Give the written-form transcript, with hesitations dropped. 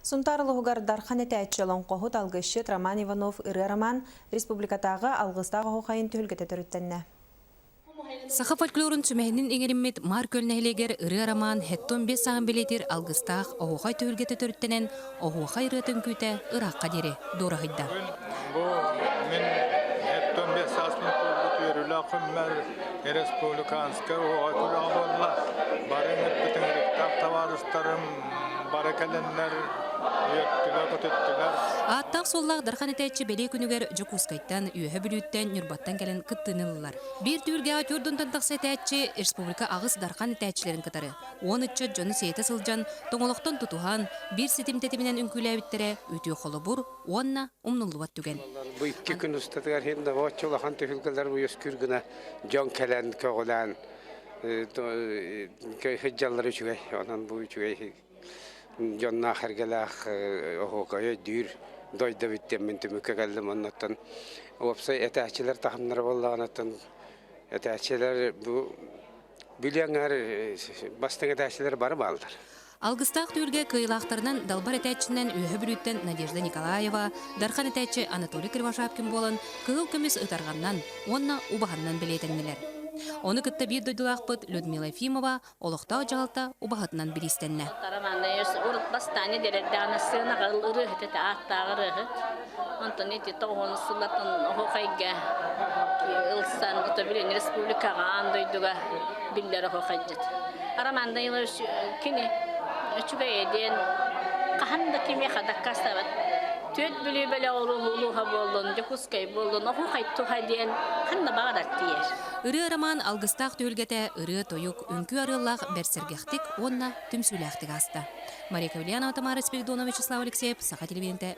Сунтаар улууһугар Дархан этээччи олоҥхоһут алгысчыт Роман Иванов ырыа роман республикатааҕы алгыстаах оһуохайын түһүлгэтэ төрүттэннэ. Саха фольклорун сүмэһинин иҥэриммит Маар Күөл нэһилиэгэр ырыа роман Хеттон бес саҕан билиэтир алгыстаах оһуохай түһүлгэтэ төрүттэнэн оһуохай ырыатын үҥкүүтэ ыраахха диэри дуораһыйда. Бу мин Хеттон бес сааспын туолбут үөрүүлээх күммэр республиканскай оһуохай күрэҕэ буолла. Бары ыҥырбытыҥ ырыктаах табаарыстарым бары кэлэннэр үөртүлэр-көтүттүлэр. Ааттаах-суоллаах Дархан этээччи бэлиэ күнүгэр Дьокуускайтан, Үөһэ Бүлүүттэн, Ньурбаттан кэлэн кыттыыны ыллылар. Биир түһүлгэҕэ түөрт тахса этээччи республика аҕыс Дархан этээччилэрин кытары уон ыччат дьону сиэтэ сылдьан, тоҥолохтон тутуһан, биир ситим тэтиминэн үҥкүүлээбиттэрэ үтүө холобур уонна умнуллубат түгэн. Бу икки күн устатыгар иһин да оччо улахан түһүлгэлэр үөскүүр гына дьон кэлэн көҕүлээн сылдьаллара үчүгэй. Онон бу үчүгэй дьонноох эргэлээх оһуокайы өйдүүр дойду эбит диэммин түмүккэ кэллим. Оннуттан уопсай этээччилэр таһымнара буоллаҕынаттан этээччилэр бу билиэҥҥэр бастыҥ этээччилэр бары бааллар. Алгыстаах түһүлгэ кыайыылаахтарынан далбар этээччинэн Үөһэ Бүлүүттэн Надежда Николаева, Дархан этээччи Анатолий Кривошапкин буолан кыһыл көмүс ытарҕаннан уонна убаһаннан бэлиэтэннилэр. Ону кытта биир дойдулаахпыт Людмила Ефимова олохтоох дьаһалта убаһатынан бириистэннэ. Урут бастаан эдэрэрдэҕинэ сыанаҕа ырыаһыт этэ, ааттаах ырыаһыт. Онтон ити тоҕуһун сыллатын оһуохайга ылсан, ото билин республикаҕа, аан дойдуга биллэр оһуохайдьыт. Роман Данилович кини үчүгэй диэн хаһан да кимиэхэ даккаастаабат. Түөрт Бүлүү бэлэх улууһа буоллун, Дьокуускай буоллун, оһуохай туһа диэн ханна баҕарар тиийэр. Ырыа роман алгыстаах түһүлгэтэ ырыа-тойук, үҥкүү арыаллаах бэрсэргэхтик уонна түмсүүлээхтик ааста. Мария Кавлянова, Тамара Спиридонова, Вячеслав Алексеев, Саха телевидениетэ.